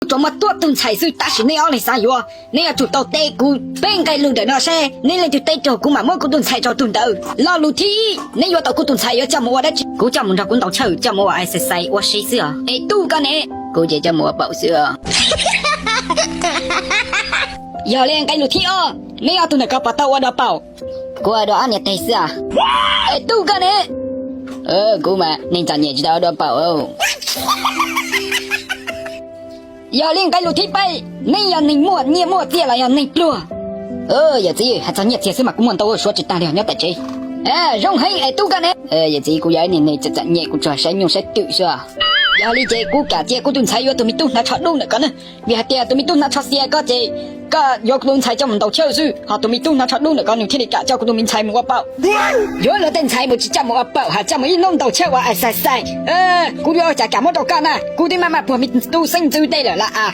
Tsuas muaj tuaj tus ntxhais xwb tab sis nej ob leeg xav yuav, neb yuav tsum tau teb kuv peb nqe lus ntawm no seb neb leej twg teb raug kuv mam muab kuv tus ntxhais rau tus ntawd. Lo lus thib ib, neb yuav tau kuv tus ntxhais yuav coj mus ua dab tsi? Kuv coj mus nrog kuv ntaus chawj coj mus ua exercise ua si xwb os. Es tub koj ne? Kuv ces coj mus ua paum xwb os. Yog li nqe lus thib ob, neb ob tug ntawm ko puas tau ua dua paum? Kuv ua dua ob niag teg xwb os. Es tub koj ne? Kuv mas neeg txom nyem tsis tau ua dua paum. Yog li nqe lus thib peb, neb yog neeg muaj nyiaj muaj txiaj los yog neeg pluag? Yawm txiv, hais txog nyiaj txiag xwb mas kuv muaj ntau suav tsis tag li nyob tom tsev. Zoo heev, es tub koj ne? Yawm txiv, kuv yog ib niag neeg txom txom nyem, kuv tsuas saib nyuj saib twm xwb. Yog li ces kuv kam cia kuv tus ntxhais yuav tus me tub hnav tsho dub ntawm ko ne, vim hais tias tus me tub hnav tsho xiav ko ces koj yuav kuv tus ntxhais coj mus ntaus chawj xwb, ho tus me tub hnav tsho dub ntawm ko nws thiaj li kam coj kuv tus me ntxhais mus ua paum. Yuav luag tej ntxhais mus tsis coj mus ua paum, ho coj mus ib hnub ntaus chawj ua exercise. Kuv yuav ua cas kam muab rau koj na, kuv twb maj maj puag me tub xeeb ntxwv tej lawm las as.